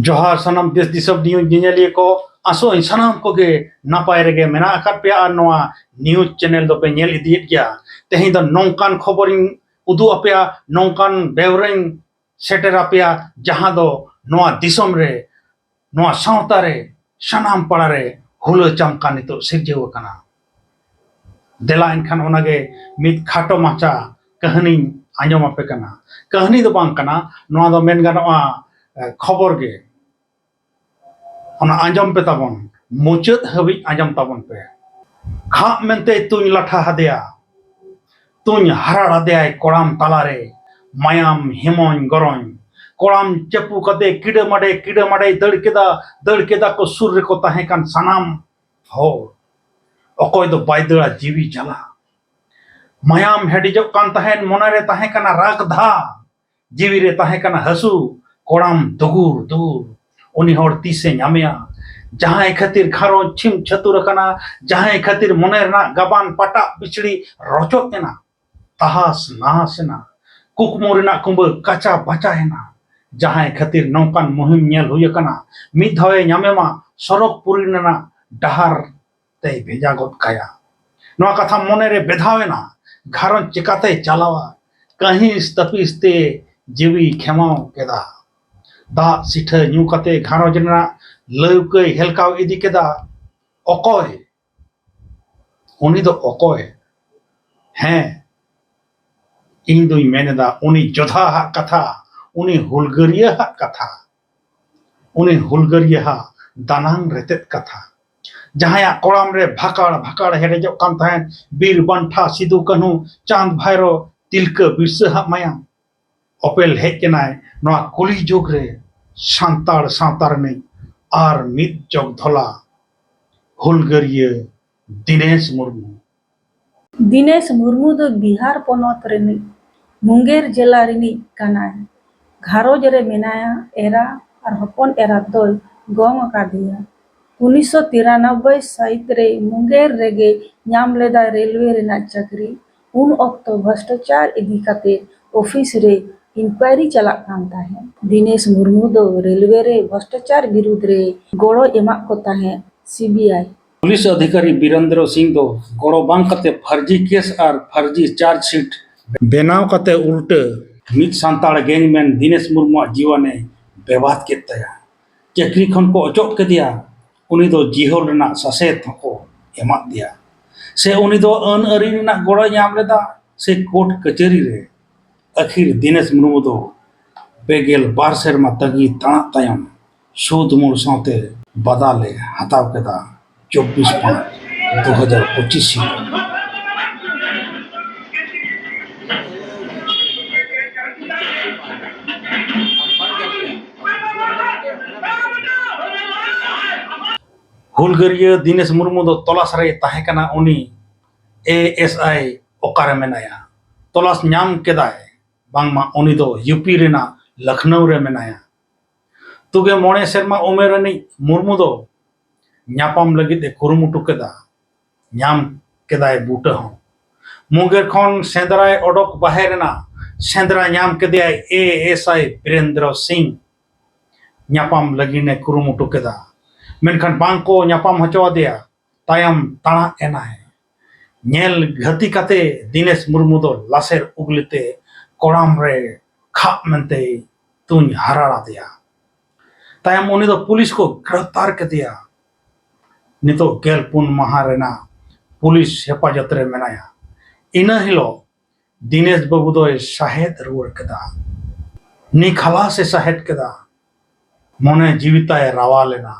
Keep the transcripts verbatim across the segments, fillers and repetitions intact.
ᱡᱚᱦᱟᱨ ᱥᱟᱱᱟᱢ ᱫᱮᱥ ᱫᱤᱥᱚᱢ ᱱᱤᱭᱩᱡᱽ ᱧᱮᱧᱮᱞᱤᱭᱟᱹ ᱠᱚ, ᱟᱥᱚᱜ ᱟᱹᱧ ᱥᱟᱱᱟᱢ ᱠᱚᱜᱮ ᱱᱟᱯᱟᱭ ᱨᱮᱜᱮ ᱢᱮᱱᱟᱜ ᱟᱠᱟᱫ ᱯᱮᱭᱟ ᱟᱨ ᱱᱚᱣᱟ ᱱᱤᱭᱩᱡᱽ ᱪᱮᱱᱮᱞ ᱫᱚᱯᱮ ᱧᱮᱞ ᱤᱫᱤᱭᱮᱫ ᱜᱮᱭᱟ᱾ ᱛᱮᱦᱮᱧ ᱫᱚ ᱱᱚᱝᱠᱟᱱ ᱠᱷᱚᱵᱚᱨᱤᱧ ᱩᱫᱩᱜ ᱟᱯᱮᱭᱟ, ᱱᱚᱝᱠᱟᱱ ᱵᱮᱣᱨᱟᱧ ᱥᱮᱴᱮᱨ ᱟᱯᱮᱭᱟ, ᱡᱟᱦᱟᱸ ᱫᱚ ᱱᱚᱣᱟ ᱫᱤᱥᱚᱢ ᱨᱮ, ᱱᱚᱣᱟ ᱥᱟᱶᱛᱟ ᱨᱮ, ᱥᱟᱱᱟᱢ ᱯᱟᱲᱟ ᱨᱮ ᱦᱩᱞᱟᱹ ᱪᱟᱢᱠᱟ ᱱᱤᱛᱚᱜ ᱥᱤᱨᱡᱟᱹᱣ ᱟᱠᱟᱱᱟ᱾ ᱫᱮᱞᱟ ᱮᱱᱠᱷᱟᱱ ᱚᱱᱟᱜᱮ ᱢᱤᱫ ᱠᱷᱟᱴᱚ ᱢᱟᱪᱷᱟ ᱠᱟᱹᱦᱱᱤᱧ ᱟᱸᱡᱚᱢ ᱟᱯᱮ ᱠᱟᱱᱟ᱾ ᱠᱟᱹᱦᱱᱤ ᱫᱚ ᱵᱟᱝ ᱠᱟᱱᱟ, ᱱᱚᱣᱟ ᱫᱚ ᱢᱮᱱ ᱜᱟᱱᱚᱜᱼᱟ, ᱮ, ᱠᱷᱚᱵᱚᱨ ᱜᱮ᱾ ᱚᱱᱟ ᱟᱸᱡᱚᱢ ᱯᱮ ᱛᱟᱵᱚᱱ, ᱢᱩᱪᱟᱹᱫ ᱦᱟᱹᱵᱤᱡ ᱟᱸᱡᱚᱢ ᱛᱟᱵᱚᱱ ᱯᱮ᱾ ᱠᱷᱟᱜ ᱢᱮᱱᱛᱮ ᱛᱩᱧ ᱞᱟᱴᱷᱟ ᱦᱟᱫᱮᱭᱟ, ᱛᱩᱧ ᱦᱟᱨᱟᱲ ᱟᱫᱮᱭᱟᱭ ᱠᱚᱲᱟᱢ ᱛᱟᱞᱟᱨᱮ, ᱢᱟᱭᱟᱢ ᱦᱮᱢᱚᱧ ᱜᱚᱨᱚᱧ᱾ ᱠᱚᱲᱟᱢ ᱪᱟᱹᱯᱩ ᱠᱟᱛᱮ ᱠᱤᱰᱟᱹ ᱢᱟᱰᱮ, ᱠᱤᱰᱟᱹ ᱢᱟᱰᱮᱭ ᱫᱟᱹᱲ ᱠᱮᱫᱟ, ᱫᱟᱹᱲ ᱠᱮᱫᱟ ᱠᱚ ᱥᱩᱨ ᱨᱮᱠᱚ ᱛᱟᱦᱮᱸ ᱠᱟᱱ ᱥᱟᱱᱟᱢ ᱦᱚᱲ᱾ ᱚᱠᱚᱭ ᱫᱚ ᱵᱟᱭ ᱫᱟᱹᱲᱟ ᱡᱤᱣᱤ ᱡᱟᱞᱟ᱾ ᱢᱟᱭᱟᱢ ᱦᱮᱰᱮᱡᱚᱜ ᱠᱟᱱ ᱛᱟᱦᱮᱸᱱ, ᱢᱚᱱᱮᱨᱮ ᱛᱟᱦᱮᱸ ᱠᱟᱱᱟ ᱨᱟᱜᱽ ᱫᱷᱟ, ᱡᱤᱣᱤᱨᱮ ᱛᱟᱦᱮᱸ ᱠᱟᱱᱟ ᱦᱟᱹᱥᱩ᱾ ᱠᱚᱲᱟᱢ ᱫᱩᱜᱩᱨ ᱫᱩᱜᱩᱨ, ᱩᱱᱤ ᱦᱚᱲ ᱛᱤᱥᱮ ᱧᱟᱢᱮᱭᱟ? ᱡᱟᱦᱟᱸᱭ ᱠᱷᱟᱹᱛᱤᱨ ᱜᱷᱟᱨᱚᱸᱡᱽ ᱪᱷᱤᱢ ᱪᱷᱟᱹᱛᱩᱨ ᱟᱠᱟᱱᱟ, ᱡᱟᱦᱟᱸᱭ ᱠᱷᱟᱹᱛᱤᱨ ᱢᱚᱱᱮ ᱨᱮᱱᱟᱜ ᱜᱟᱵᱟᱱ ᱯᱟᱴᱟᱜ ᱵᱤᱪᱷᱲᱤ ᱨᱚᱪᱚᱫ ᱮᱱᱟ, ᱛᱟᱦᱟᱥ ᱱᱟᱦᱟᱥ ᱮᱱᱟ, ᱠᱩᱠᱢᱩ ᱨᱮᱱᱟᱜ ᱠᱩᱸᱵᱟᱹ ᱠᱟᱪᱟ ᱵᱟᱪᱟ ᱮᱱᱟ᱾ ᱡᱟᱦᱟᱸᱭ ᱠᱷᱟᱹᱛᱤᱨ ᱱᱚᱝᱠᱟᱱ ᱢᱩᱦᱤᱢ ᱧᱮᱞ ᱦᱩᱭ ᱟᱠᱟᱱᱟ, ᱢᱤᱫ ᱫᱷᱟᱣᱮ ᱧᱟᱢᱮ ᱢᱟ ᱥᱚᱨᱚᱜᱽ ᱯᱩᱨᱤ ᱨᱮᱱᱟᱜ ᱰᱟᱦᱟᱨ ᱛᱮᱭ ᱵᱷᱮᱡᱟ ᱜᱚᱫ ᱠᱟᱭᱟ᱾ ᱱᱚᱣᱟ ᱠᱟᱛᱷᱟ ᱢᱚᱱᱮᱨᱮ ᱵᱮᱫᱷᱟᱣ ᱮᱱᱟ, ᱜᱷᱟᱨᱚᱸᱡᱽ ᱪᱮᱠᱟᱛᱮᱭ ᱪᱟᱞᱟᱣᱟ? ᱠᱟᱹᱦᱤᱥ ᱛᱟᱹᱯᱤᱥ ᱛᱮ ᱡᱤᱣᱤ ᱠᱷᱮᱢᱟᱣ ᱠᱮᱫᱟ᱾ ᱫᱟᱜ ᱥᱤᱴᱷᱟᱹ ᱧᱩ ᱠᱟᱛᱮ ᱜᱷᱟᱨᱚᱸᱡᱽ ᱨᱮᱱᱟᱜ ᱞᱟᱹᱣᱠᱟᱹᱭ ᱦᱮᱞᱠᱟᱣ ᱤᱫᱤ ᱠᱮᱫᱟ᱾ ᱚᱠᱚᱭ? ᱩᱱᱤ ᱫᱚ ᱚᱠᱚᱭ? ᱦᱮᱸ, ᱤᱧ ᱫᱩᱧ ᱢᱮᱱ ᱮᱫᱟ, ᱩᱱᱤ ᱡᱚᱫᱷᱟ ᱦᱟᱜ ᱠᱟᱛᱷᱟ, ᱩᱱᱤ ᱦᱩᱞᱜᱟᱹᱨᱤᱭᱟᱹ ᱦᱟᱜ ᱠᱟᱛᱷᱟ, ᱩᱱᱤ ᱦᱩᱞᱜᱟᱹᱨᱤᱭᱟᱹ ᱦᱟᱜ ᱫᱟᱱᱟᱝ ᱨᱮᱛᱮᱫ ᱠᱟᱛᱷᱟ, ᱡᱟᱦᱟᱸᱭᱟᱜ ᱠᱚᱲᱟᱢ ᱨᱮ ᱵᱷᱟᱠᱟᱲ ᱵᱷᱟᱠᱟᱲ ᱦᱮᱰᱮᱡᱚᱜ ᱠᱟᱱ ᱛᱟᱦᱮᱸᱫ ᱵᱤᱨ ᱵᱟᱱᱴᱷᱟ, ᱥᱤᱫᱩ ᱠᱟᱹᱱᱦᱩ, ᱪᱟᱸᱫᱽ ᱵᱷᱟᱭᱨᱚ, ᱛᱤᱞᱠᱟᱹ ᱵᱤᱨᱥᱟᱹ ᱦᱟᱜ ᱢᱟᱭᱟᱢ᱾ ᱚᱯᱮᱞ ᱦᱮᱡ ᱮᱱᱟᱭ ᱱᱚᱣᱟ ᱠᱚᱞᱤ ᱡᱩᱜᱽ ᱨᱮ ᱥᱟᱱᱛᱟᱲ ᱥᱟᱶᱛᱟ ᱨᱤᱱᱤᱡ ᱟᱨ ᱢᱤᱫ ᱡᱚᱜᱽ ᱫᱷᱚᱞᱟ ᱦᱩᱞᱜᱟᱹᱨᱤᱭᱟᱹ ᱫᱤᱱᱮᱥ ᱢᱩᱨᱢᱩ᱾ ᱫᱤᱱᱮᱥ ᱢᱩᱨᱢᱩ ᱫᱚ ᱵᱤᱦᱟᱨ ᱯᱚᱱᱚᱛ ᱨᱤᱱᱤᱡ ᱢᱩᱝᱜᱮᱨ ᱡᱮᱞᱟ ᱨᱤᱱᱤᱡ ᱠᱟᱱᱟᱭ᱾ ᱜᱷᱟᱨᱚᱸᱡᱽ ᱨᱮ ᱢᱮᱱᱟᱭᱟ, ᱮᱨᱟ ᱟᱨ ᱦᱚᱯᱚᱱ ᱮᱨᱟ ᱫᱚᱭ ᱜᱚᱝ ᱟᱠᱟᱫᱮᱭᱟ᱾ ᱩᱱᱤᱥᱥᱚ ᱛᱤᱨᱟᱱᱚᱵᱵᱳᱭ ᱥᱟᱹᱦᱤᱛ ᱨᱮ ᱢᱩᱝᱜᱮᱨ ᱨᱮᱜᱮ ᱧᱟᱢ ᱞᱮᱫᱟᱭ ᱨᱮᱞᱣᱮ ᱨᱮᱱᱟᱜ ᱪᱟᱹᱠᱨᱤ᱾ ᱩᱱ ᱚᱠᱛᱚ ᱵᱷᱨᱚᱥᱴᱟᱪᱟᱨ ᱤᱫᱤ ᱠᱟᱛᱮ ᱚᱯᱷᱤᱥ ᱨᱮ ᱤᱱᱠᱣᱟᱭᱨᱤ ᱪᱟᱞᱟᱜ ᱠᱟᱱ ᱛᱟᱦᱮᱸᱫ᱾ ᱫᱤᱱᱮᱥ ᱢᱩᱨᱢᱩ ᱫᱚ ᱨᱮᱞᱣᱮ ᱨᱮ ᱵᱷᱨᱚᱥᱴᱟᱪᱟᱨ ᱵᱤᱨᱩᱫᱷ ᱨᱮ ᱜᱚᱲᱚᱭ ᱮᱢᱟᱜ ᱠᱚ ᱛᱟᱦᱮᱸᱫ ᱥᱤᱵᱤᱟᱭ᱾ ᱯᱩᱞᱤᱥ ᱚᱫᱷᱤᱠᱟᱨᱤ ᱵᱤᱨᱮᱱᱫᱨᱚ ᱥᱤᱝ ᱫᱚ ᱜᱚᱲᱚ ᱵᱟᱝ ᱠᱟᱛᱮ ᱯᱷᱟᱨᱡᱤ ᱠᱮᱥ ᱟᱨ ᱯᱷᱟᱨᱡᱤ ᱪᱟᱨᱡᱽ ᱥᱤᱴ ᱵᱮᱱᱟᱣ ᱠᱟᱛᱮ ᱩᱞᱴᱟᱹ ᱢᱤᱫ ᱥᱟᱱᱛᱟᱲ ᱜᱮᱝᱢᱮᱱ ᱫᱤᱱᱮᱥ ᱢᱩᱨᱢᱩᱣᱟᱜ ᱡᱤᱭᱚᱱᱮ ᱵᱮᱵᱟᱫ ᱠᱮᱫ ᱛᱟᱭᱟ᱾ ᱪᱟᱹᱠᱨᱤ ᱠᱷᱚᱱ ᱠᱚ ᱚᱪᱚᱜ ᱠᱮᱫᱮᱭᱟ᱾ ᱩᱱᱤ ᱫᱚ ᱡᱤᱦᱚᱞ ᱨᱮᱱᱟᱜ ᱥᱟᱥᱮᱛ ᱦᱚᱸᱠᱚ ᱮᱢᱟᱫ ᱫᱮᱭᱟ᱾ ᱥᱮ ᱩᱱᱤ ᱫᱚ ᱟᱹᱱ ᱟᱹᱨᱤ ᱨᱮᱱᱟᱜ ᱜᱚᱲᱚᱭ ᱧᱟᱢ ᱞᱮᱫᱟ, ᱥᱮ ᱠᱳᱨᱴ ᱠᱟᱹᱪᱟᱹᱨᱤ ᱨᱮ᱾ ᱟᱹᱠᱷᱤᱨ ᱫᱤᱱᱮᱥ ᱢᱩᱨᱢᱩ ᱫᱚ ᱯᱮ ᱜᱮᱞ ᱵᱟᱨ ᱥᱮᱨᱢᱟ ᱛᱟᱹᱜᱤ ᱛᱟᱲᱟᱜ ᱛᱟᱭᱚᱢ ᱥᱩᱫ ᱢᱩᱞ ᱥᱟᱶᱛᱮ ᱵᱟᱫᱟᱞᱮ ᱦᱟᱛᱟᱣ ᱠᱮᱫᱟ᱾ ᱪᱚᱵᱵᱤᱥ ᱯᱟᱸᱪ ᱫᱩ ᱦᱟᱡᱟᱨ ᱯᱚᱸᱪᱤᱥ ᱦᱤᱞᱳᱜ᱾ ᱦᱩᱞᱜᱟᱹᱨᱤᱭᱟᱹ ᱫᱤᱱᱮᱥ ᱢᱩᱨᱢᱩ ᱫᱚ ᱛᱚᱞᱟᱥ ᱨᱮᱭ ᱛᱟᱦᱮᱸ ᱠᱟᱱᱟ᱾ ᱩᱱᱤ ᱮ ᱮᱥ ᱟᱭ ᱚᱠᱟᱨᱮ ᱢᱮᱱᱟᱭᱟ? ᱛᱚᱞᱟᱥ ᱧᱟᱢ ᱠᱮᱫᱟᱭ, ᱵᱟᱝᱢᱟ ᱩᱱᱤ ᱫᱚ ᱭᱩ ᱯᱤ ᱨᱮᱱᱟᱜ ᱞᱚᱠᱷᱱᱚᱣ ᱨᱮ ᱢᱮᱱᱟᱭᱟ᱾ ᱛᱩᱜᱮ ᱢᱚᱬᱮ ᱥᱮᱨᱢᱟ ᱩᱢᱮᱨ ᱨᱤᱱᱤᱡ ᱢᱩᱨᱢᱩ ᱫᱚ ᱧᱟᱯᱟᱢ ᱞᱟᱹᱜᱤᱫ ᱮ ᱠᱩᱨᱩᱢᱩᱴᱩ ᱠᱮᱫᱟ᱾ ᱧᱟᱢ ᱠᱮᱫᱟᱭ ᱵᱩᱴᱟᱹ ᱦᱚᱸ᱾ ᱢᱩᱝᱜᱮᱨ ᱠᱷᱚᱱ ᱥᱮᱸᱫᱽᱨᱟᱭ ᱚᱰᱚᱠ ᱵᱟᱦᱮᱨ ᱮᱱᱟ᱾ ᱥᱮᱸᱫᱽᱨᱟ ᱧᱟᱢ ᱠᱮᱫᱮᱭᱟᱭ ᱮ ᱮᱥ ᱟᱭ ᱵᱤᱨᱮᱱᱫᱨᱚ ᱥᱤᱝ᱾ ᱧᱟᱯᱟᱢ ᱞᱟᱹᱜᱤᱫ ᱮ ᱠᱩᱨᱩᱢᱩᱴᱩ ᱠᱮᱫᱟ, ᱢᱮᱱᱠᱷᱟᱱ ᱵᱟᱝ ᱠᱚ ᱧᱟᱯᱟᱢ ᱦᱚᱪᱚ ᱟᱫᱮᱭᱟ᱾ ᱛᱟᱭᱚᱢ ᱛᱟᱲᱟᱜ ᱮᱱᱟᱭ᱾ ᱧᱮᱞ ᱜᱷᱟᱹᱛᱤ ᱠᱟᱛᱮ ᱫᱤᱱᱮᱥ ᱢᱩᱨᱢᱩ ᱫᱚ ᱞᱟᱥᱮᱨ ᱩᱜᱽᱞᱤ ᱛᱮ ᱠᱚᱲᱟᱢ ᱨᱮ ᱠᱷᱟᱜ ᱢᱮᱱᱛᱮ ᱛᱩᱧ ᱦᱟᱨᱟᱲ ᱟᱫᱮᱭᱟ᱾ ᱛᱟᱭᱚᱢ ᱩᱱᱤ ᱫᱚ ᱯᱩᱞᱤᱥ ᱠᱚ ᱜᱨᱮᱯᱛᱟᱨ ᱠᱮᱫᱮᱭᱟ᱾ ᱱᱤᱛᱚᱜ ᱜᱮᱞ ᱯᱩᱱ ᱢᱟᱦᱟ ᱨᱮᱱᱟᱜ ᱯᱩᱞᱤᱥ ᱦᱮᱯᱟᱡᱚᱛ ᱨᱮ ᱢᱮᱱᱟᱭᱟ᱾ ᱤᱱᱟᱹ ᱦᱤᱞᱳᱜ ᱫᱤᱱᱮᱥ ᱵᱟᱹᱵᱩ ᱫᱚᱭ ᱥᱟᱦᱮᱫ ᱨᱩᱣᱟᱹᱲ ᱠᱮᱫᱟ᱾ ᱱᱤᱠᱷᱟᱞᱟᱥ ᱮ ᱥᱟᱦᱮᱫ ᱠᱮᱫᱟ᱾ ᱢᱚᱱᱮ ᱡᱤᱣᱤ ᱛᱟᱭ ᱨᱟᱣᱟᱞ ᱮᱱᱟ᱾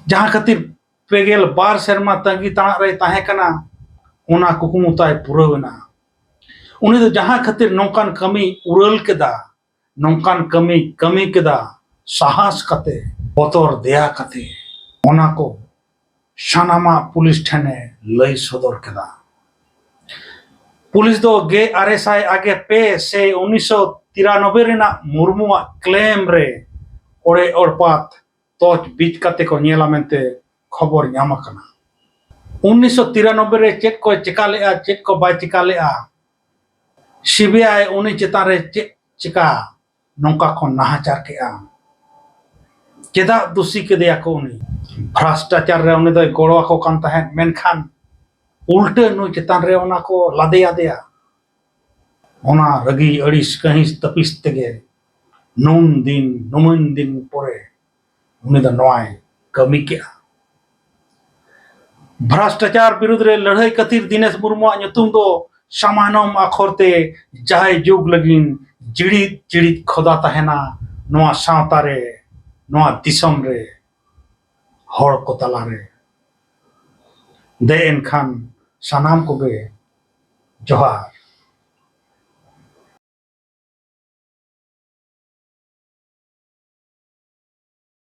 ᱡᱟᱦᱟᱸ ᱠᱷᱟᱹᱛᱤᱨ ᱯᱮ ᱜᱮᱞ ᱵᱟᱨ ᱥᱮᱨᱢᱟ ᱛᱟᱺᱜᱤ ᱛᱟᱲᱟᱜ ᱨᱮᱭ ᱛᱟᱦᱮᱸ ᱠᱟᱱᱟ, ᱚᱱᱟ ᱠᱩᱠᱢᱩ ᱛᱟᱭ ᱯᱩᱨᱟᱹᱣ ᱮᱱᱟ᱾ ᱩᱱᱤ ᱫᱚ ᱡᱟᱦᱟᱸ ᱠᱷᱟᱹᱛᱤᱨ ᱱᱚᱝᱠᱟᱱ ᱠᱟᱹᱢᱤ ᱩᱨᱟᱹᱞ ᱠᱮᱫᱟ, ᱱᱚᱝᱠᱟᱱ ᱠᱟᱹᱢᱤ ᱠᱟᱹᱢᱤ ᱠᱮᱫᱟ, ᱥᱟᱦᱟᱥ ᱠᱟᱛᱮ, ᱵᱚᱛᱚᱨ ᱫᱮᱭᱟ ᱠᱟᱛᱮ, ᱚᱱᱟ ᱠᱚ ᱥᱟᱱᱟᱢᱟᱜ ᱯᱩᱞᱤᱥ ᱴᱷᱮᱱᱮ ᱞᱟᱹᱭ ᱥᱚᱫᱚᱨ ᱠᱮᱫᱟ᱾ ᱯᱩᱞᱤᱥ ᱫᱚ ᱜᱮᱞ ᱟᱨᱮ ᱥᱟᱭ ᱟᱜᱮ ᱯᱮ ᱥᱮ ᱩᱱᱤᱥᱥᱚ ᱛᱤᱨᱟᱱᱚᱵᱵᱳᱭ ᱨᱮᱱᱟᱜ ᱢᱩᱨᱢᱩᱣᱟᱜ ᱠᱞᱮᱢ ᱨᱮ ᱚᱲᱮ ᱚᱲᱯᱟᱛ ᱛᱚᱡ ᱵᱤᱡ ᱠᱟᱛᱮ ᱠᱚ ᱧᱮᱞᱟ ᱢᱮᱱᱛᱮ ᱠᱷᱚᱵᱚᱨ ᱧᱟᱢ ᱟᱠᱟᱱᱟ᱾ ᱩᱱᱤᱥᱥᱚ ᱛᱤᱨᱟᱱᱚᱵᱵᱳᱭ ᱨᱮ ᱪᱮᱫ ᱠᱚᱭ ᱪᱮᱠᱟ ᱞᱮᱫᱼᱟ, ᱪᱮᱫ ᱠᱚ ᱵᱟᱭ ᱪᱮᱠᱟ ᱞᱮᱫᱼᱟ, ᱥᱤᱵᱤᱟᱭ ᱩᱱᱤ ᱪᱮᱛᱟᱱ ᱨᱮ ᱪᱮᱫ ᱪᱮᱠᱟ ᱱᱚᱝᱠᱟ ᱠᱚ ᱱᱟᱦᱟᱪᱟᱨ ᱠᱮᱫᱼᱟ? ᱪᱮᱫᱟᱜ ᱫᱩᱥᱤ ᱠᱮᱫᱮᱭᱟ ᱠᱚ ᱩᱱᱤ? ᱵᱷᱨᱟᱥᱴᱟᱪᱟᱨ ᱨᱮ ᱩᱱᱤ ᱫᱚᱭ ᱜᱚᱲᱚ ᱟᱠᱚ ᱠᱟᱱ ᱛᱟᱦᱮᱸᱫ, ᱢᱮᱱᱠᱷᱟᱱ ᱩᱞᱴᱟᱹ ᱱᱩᱭ ᱪᱮᱛᱟᱱ ᱨᱮ ᱚᱱᱟ ᱠᱚ ᱞᱟᱫᱮ ᱟᱫᱮᱭᱟ᱾ ᱚᱱᱟ ᱨᱟᱹᱜᱤ, ᱟᱹᱲᱤᱥ, ᱠᱟᱹᱦᱤᱥ, ᱛᱟᱹᱯᱤᱥ ᱛᱮᱜᱮ ᱱᱩᱱ ᱫᱤᱱ, ᱱᱩᱢᱟᱹᱱ ᱫᱤᱱ ᱯᱚᱨᱮ ᱩᱱᱤ ᱫᱚ ᱱᱚᱣᱟᱭ ᱠᱟᱹᱢᱤ ᱠᱮᱜᱼᱟ᱾ ᱵᱷᱨᱟᱥᱴᱟᱪᱟᱨ ᱵᱤᱨᱩᱫᱽ ᱨᱮ ᱞᱟᱹᱲᱦᱟᱹᱭ ᱠᱷᱟᱹᱛᱤᱨ ᱫᱤᱱᱮᱥ ᱢᱩᱨᱢᱩᱣᱟᱜ ᱧᱩᱛᱩᱢ ᱫᱚ ᱥᱟᱢᱟᱱᱚᱢ ᱟᱠᱷᱚᱨ ᱛᱮ ᱡᱟᱭ ᱡᱩᱜᱽ ᱞᱟᱹᱜᱤᱫ ᱡᱤᱲᱤᱫ ᱡᱤᱲᱤᱫ ᱠᱷᱚᱫᱟ ᱛᱟᱦᱮᱱᱟ ᱱᱚᱣᱟ ᱥᱟᱶᱛᱟ ᱨᱮ, ᱱᱚᱣᱟ ᱫᱤᱥᱚᱢ ᱨᱮ, ᱦᱚᱲ ᱠᱚ ᱛᱟᱞᱟᱨᱮ᱾ ᱫᱮ ᱮᱱᱠᱷᱟᱱ ᱥᱟᱱᱟᱢ ᱠᱚᱜᱮ ᱡᱚᱦᱟᱨ᱾